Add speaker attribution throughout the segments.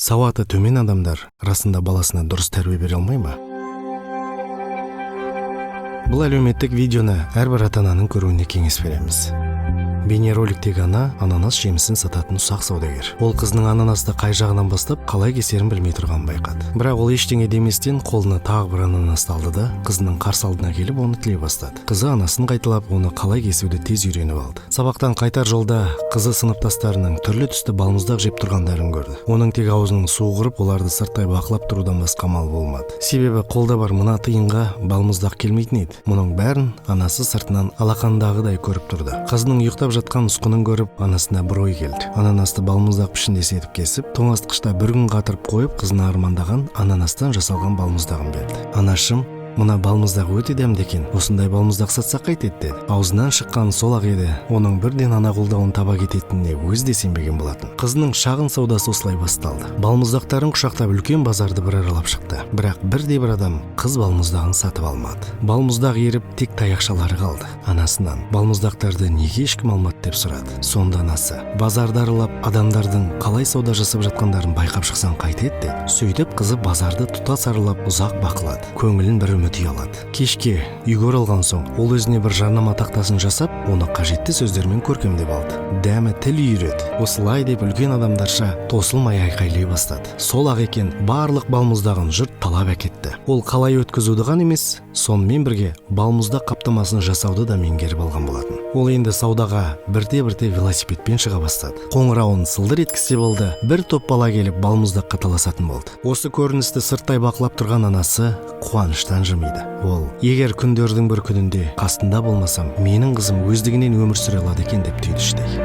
Speaker 1: Сауаты төмен адамдар расында баласына дұрыс тәрбие бере алмай ма? Бұл әлеуметтік видеоны әрбір ата-ананың көруіне кеңес береміз. Бейнероликтегі ана — ананас жемісін сататын ұсақ саудагер. Ол қызының ананасты қай жағынан бастап, қалай кесерін білмей тұрғанын байқады. Бірақ ол ештеңе деместен, қолына тағы бір ананасты алды да, қызының қарсы алдына келіп, оны тілей бастады. Қызы анасын қайталап, оны қалай кесуді тез үйреніп алды. Сабақтан қайтар жолда қызы сыныптастарының түрлі түсті балмұздақ жеп тұрғандарын көрді. Оның тек аузының суы құрып, оларды сырттай бақылап тұрудан басқа амалы болмады. Себебі қолда бар мына тиынға балмұздақ келмейтін еді. Мұның бәрін анасы сыртынан алақандағыдай көріп тұрды. Қызының ұйықтап жатқан ұсқынын көріп, анасына бір ой келді. Ананасты балмұздақ пішіндес етіп кесіп, тоңазытқышта бір күн қатырып қойып, қызына армандаған ананастан жасалған балмұздағын берді. «Анашым, мына балмұздақ өте дәмді екен, осындай балмұздақ сатсақ қайтеді?» — деді. Аузынан шыққан сол ақ еді, оның бірден ана қолдауын таба кететініне өзі де сенбеген болатын. Қызының шағын саудасы осылай басталды. Балмұздақтарын құшақтап, үлкен базарды бір аралап шықты. Бірақ бірде бір адам қыз балмұздағын сатып алмады. Балмұздақ еріп, тек таяқшалары қалды. Анасынан балмұздақтарды неге ешкім алмады деп сұрады. Сонда анасы: «Базарды аралап, адамдардың қалай сауда жасап жатқандарын байқап шықсаң қайтеді», — деді. Сөйтіп қызы базарды тұтас аралап, ұзақ бақылады. Көңілін бір үміт ұялады. Кешке үйге оралған соң, ол өзіне бір жарнама тақтасын жасап, оны қажетті сөздермен көркемдеп алды. «Дәмі тіл үйіреді», осылай деп үлкен адамдарша тосылмай айқайлай бастады. Сол ақ екен, барлық балмұздағын жұрт талап әкетті. Ол қалай өткізуді ғана емес, сонымен бірге балмұздақ қаптамасын жасауды да меңгеріп алған болатын. Ол енді саудаға бірте бірте велосипедпен шыға бастады. Қоңырауын сылдыр еткізсе болды, бір топ бала келіп, балмұздаққа таласатын болды. Осы көріністі сырттай бақылап тұрған анасы қуаныштан жымиды. Ол: «Егер күндердің бір күнінде қасында болмасам, менің қызым өздігінен өмір сүре алады екен», — деп түйді іштей.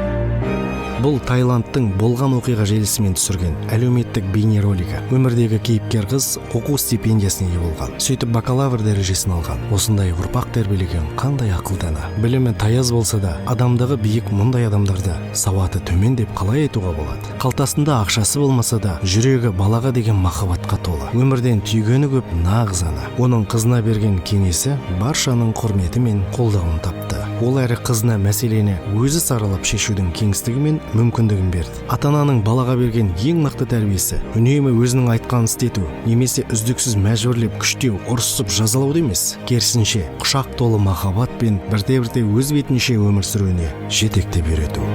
Speaker 1: Бұл Таиландтың болған оқиға желісімен түсірген әлеуметтік бейнеролигі. Өмірдегі кейіпкер қыз оқу стипендиясына ие болған, сөйтіп бакалавр дәрежесін алған. Осындай ұрпақ тәрбиелеген қандай ақылды ана! Білімі таяз болса да, адамдығы биік мұндай адамдарды сауаты төмен деп қалай айтуға болады? Қалтасында ақшасы болмаса да, жүрегі балаға деген махаббатқа толы, өмірден түйгені көп нағыз ана. Оның қызына берген кеңесі баршаның құрметі мен қолдауын тапты. Ол әрі қызына мәселені өзі саралап шешудің кеңістігі мен мүмкіндігін берді. Ата ананың балаға берген ең мықты тәрбиесі үнемі өзінің айтқанын істету немесе үздіксіз мәжбүрлеп, күштеу, ұрысып, жазалауды емес, керісінше, құшақ толы махаббатпен бірте бірте өз бетінше өмір сүруіне жетектеп үйрету.